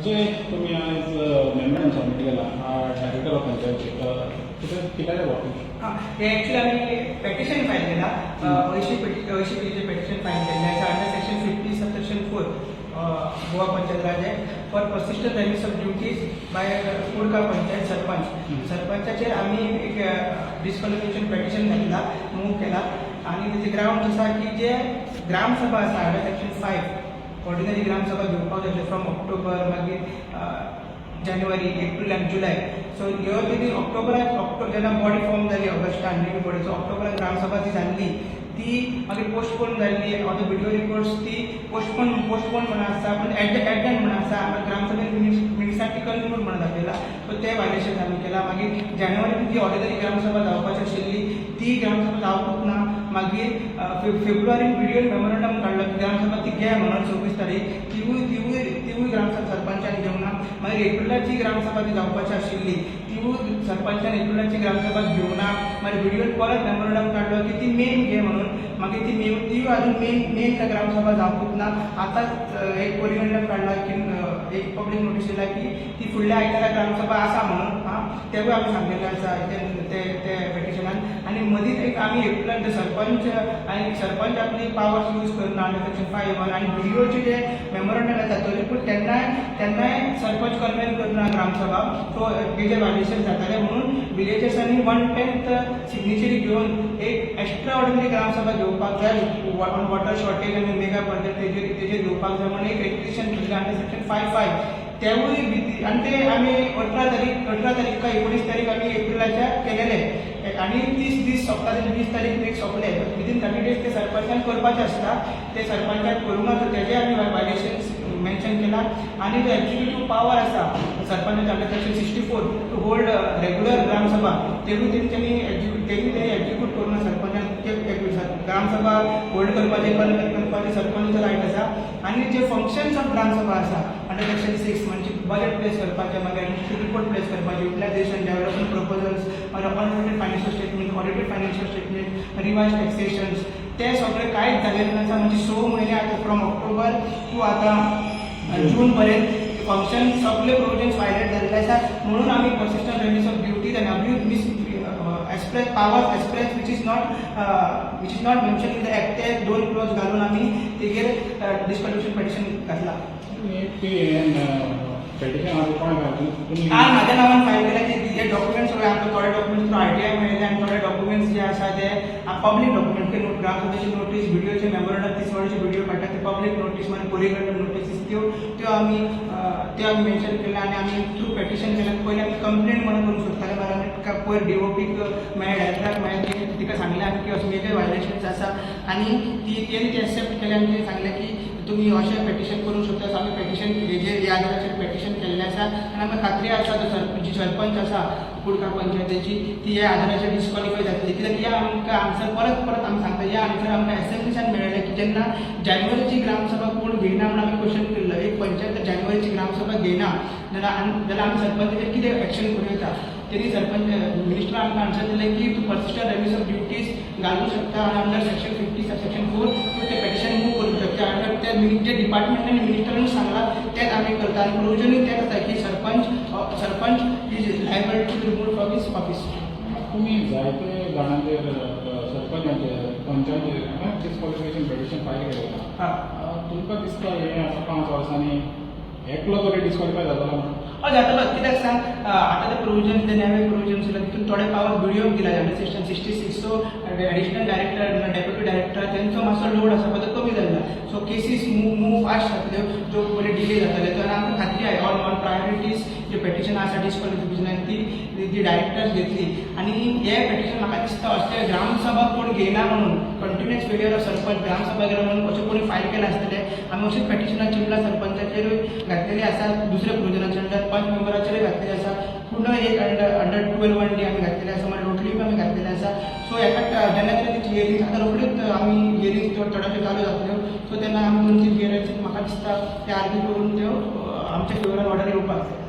जे तुमी आयज memorandum submit केला डायरेक्टर ऑफ पंचायत, कितें कित्याचें बाबतींत? हां, हे एक्चुअली आमी पेटिशन फायल केला. अंयशीं पेजीचें पेटिशन फायल केल्लें आसा under section 50 subsection 4 Goa Panchayat Raj Act for persistent remiss of duties by Kudkar panchayat sarpanch. सरपंचाचेर आमी एक डिस्क्वॉलिफिकेशन पेटिशन घातला, मूव केला आनी तेजे ग्रावंड आसा की जे ग्रामसभा आसा अंडर सेक्शन 5, ऑर्डिनरी ग्रामसभा घेवपाक जाय फ्रॉम ऑक्टोबर, मागीर जानेवारी, एप्रील आनी जुलय. सो ह्यो तेणी ऑक्टोबराक जेन्ना बॉडी फॉर्म जाली ऑगस्टान न्यू बॉडी, सो ऑक्टोबराक ग्रामसभा जी जाल्ली ती मागीर पोस्टपोन जाल्ली. ऑन the video records ती पोस्टपोन म्हणून आसा, पूण एडजर्न म्हणून आसा. आमकां ग्रामसभेन मिनिट्सान ती कन्क्लूड म्हणून दाखयला. सो ते वायलेशन आमी केला. मागीर जानेवारीन जी ऑर्डिनरी ग्रामसभा जावपाची आशिल्ली ती ग्रामसभा जावपूच ना. मागीर फेब्रुवारीन बीडीओन मेमोरंडम काडलो की ग्रामसभा ती घे म्हणून 26 तारीख. तिवूय ग्रामसभा सरपंचान घेवना. मागीर एप्रिलाची ग्रामसभा ती जावपाची आशिल्ली तिवूय सरपंचान एप्रिलाची ग्रामसभा घेवना. मागीर बीडीओन परत मेमोरंडम काडलो की ती मेन घे म्हणून. मागीर ती मे, तिवूय अजून मेन मेन त्या ग्रामसभा जावपूच ना. आतांच एक कोरिगंडम काडला की एक पब्लीक नोटीस दिला की ती फुडल्या आयतारा ग्रामसभा आसा म्हणून. आं, तेवूय आमी सांगलेलें आसा ते ते पेटिशनान. आनी मदींच एक आमी एप्रिलान ते सरपंच आनी सरपंच आपली पावर्स यूज करून अंडर सेक्शन 5 1 आनी बीडीओचे जे मेमोरंडम येता तरी पूण तेन्नाय सरपंच कन्वेन करना ग्रामसभा. सो तेजे व्हायलेशन जाताले म्हणून विलेजर्सांनी 1/10 सिग्नेचरी घेवन एक एक्स्ट्रा ऑर्डिनरी ग्रामसभा घेवपाक जाय ऑन वॉटर शॉर्टेज आनी मेगा प्रोजेक्ट तेजेर घेवपाक जाय म्हणून एक रेक्विजिशन केल्लें अंडर सेक्शन 5 5. तेवूय आनी ते आमी 18 तारीख काय 19 तारीख आमी एप्रिलाच्या केलेले आनी 30 दीस सोंपता तेजे 20 तारीख एक सोंपले. विदीन 30 डेज ते सरपंचान करपाचें आसता, ते सरपंचान करूंक ना. सो तेजे आमी वायलेशन्स मेन्शन केला. आनी जो एक्झिक्युटीव पावर आसा सरपंचाच्या under section 64 to hold regular Gramsabha, तेवूय तेणी तेणी एक्झिक्यूट करूंक ना. सरपंचान ते ग्रामसभा होल्ड करपाचें, कन्वेन करपाचें सरपंच रायट आसा. आनी जे फंक्शन्स ऑफ ग्रामसभा आसा अंडर सेक्शन 6, म्हणजे बजेट प्लेस करपाचें, मागीर एडमिनिस्ट्रेटिव्ह रिपोर्ट प्लेस करपाचें, युटिलायझेशन डेव्हलपमेंट प्रपोजल्स, मागीर unaudited financial statement, audited financial statement, revise taxations, ते सगळे कांयच जालेलें नासा. म्हणजे 6 म्हयने आतां फ्रॉम ऑक्टोबर टू आतां जून पर्यंत फंक्शन सगळे प्रोविजन्स वायलेट जाल्ले आसा. म्हणून आमी persistent remiss of duties आनी abuse mis express powers express which is not mention in the Act, ते दोन क्लॉज घालून आमी तेगेर डिस्क्वॉलिफिकेशन पेटिशन घातला. ती पेटिशन आज कोणें घातली तुमी? काल म्हाज्या नांवान फायल केल्या. ते हे डॉक्युमेंट्स सगळे आमकां थोडे डॉक्युमेंट्स थ्रू आरटीआय मेळ्ळे आनी थोडे डॉक्युमेंट्स जे आसा ते पब्लीक डॉक्युमेंट, ग्रामसभेची नोटीस, बीडीओचे मेमोरंडम, तिसवाडीचे बीडीओ काडटा ते पब्लीक नोटीस, मागीर कोरिगंडम नोटीसीस, त्यो आमी मेन्शन केल्या आनी आमी थ्रू पेटिशन केलें. पयलीं आमी कंप्लेन म्हणून करूंक सोदताले, मागीर आमी पयर डीओपीक मेळ्ळे, डायरेक्टराक मेळ्ळे की तिका सांगलें आमी की अशें मेजर वायलेशन्स आसा आनी ती तेणी ते एक्सेप्ट केलें आनी तिणें सांगलें की तुमी अशें पेटिशन करूंक शकता. सो आमी पेटिशन हेजेर ह्या आधाराचेर पेटिशन केल्लें आसा आनी आमकां खात्री आसा तो जी सरपंच आसा कुडका पंचायतीची ती ह्या आधाराचेर डिस्क्वॉलिफाय जातली. कित्याक ह्या आमकां आन्सर परत परत आमी सांगता, ह्या आन्सर आमकां एसेंब्लीच्यान मेळ्ळें की जेन्ना जानेवारीची ग्रामसभा कोण घेयना म्हणून आमी क्वेश्चन केल्लो, एक पंचायत जानेवारीची ग्रामसभा घेयना जाल्यार आमी सरपंचाचेर कितें एक्शन करूं येता? तेणी सरपंच मिनिस्टर आमकां आन्सर दिलें की तूं पर्सिस्टंट रेमिस ऑफ ड्युटीज घालूंक शकता आनी अंडर सेक्शन 50 सबसेक्शन 4 तूं तें पेटिशन मूव करूंक शकता. अंडर ते जे डिपार्टमेंटान मिनिस्टरान सांगलां तेंच आमी करता आनी प्रोविजनूय तेंच आसा की sarpanch is liable to remove from his office. तुमी जायते जाणांचेर, सरपंचांचेर, पंचांचेर डिस्क्वॉलिफिकेशन पेटिशन फायल केलें. हां. तुमकां दिसता हें आतां 5 वर्सांनी एकलो तरी डिस्क्वॉलिफाय जातलो म्हणून? हय, जातलो. कित्याक सांग, आतां ते प्रोविजन, ते नवे प्रोविजन्स येयला तितून थोडे पावर बीडीओक दिला under section 66. So additional director, deputy director तेंचो मातसो लोड आसा पळय तो कमी जाल्लो. सो केसीस मूव फास्ट जातल्यो, ज्यो पयलीं डिले जाताले. तर आमकां खात्री आहे on on priorities J petition आसा डिस्क्वॉलिफिकेशनान ती ती डायरेक्टर्स घेतली. आनी हे पेटिशन म्हाका दिसता अशें ग्रामसभा कोण घेयना म्हणून, continuous failure of sarpanch, gram sabha घेयना म्हणून अशें कोणी फायल केलां आसतलें. आमी अशेंच पेटिशनां चिंबला सरपंचाचेरूय घातलेली आसा, दुसऱ्या प्रोविजनाचे अंडर पंच मेंबराचेरूय घातलेली आसा, पूर्ण एक अंडर 12(1)(d) आमी घातलेले आसा, मागीर लोटली आमी घातलेले आसा. सो हेका जेन्ना जेन्ना ती हियरिंग आतां रोखडीच आमी हियरिंग थोड्याश्यो चालू जातल्यो. सो तेन्ना आमी दोन तीन हियरिंग्स म्हाका दिसता ते आर्ग्यू करून त्यो आमच्या फेवरान ऑर्डर येवपाक जाय.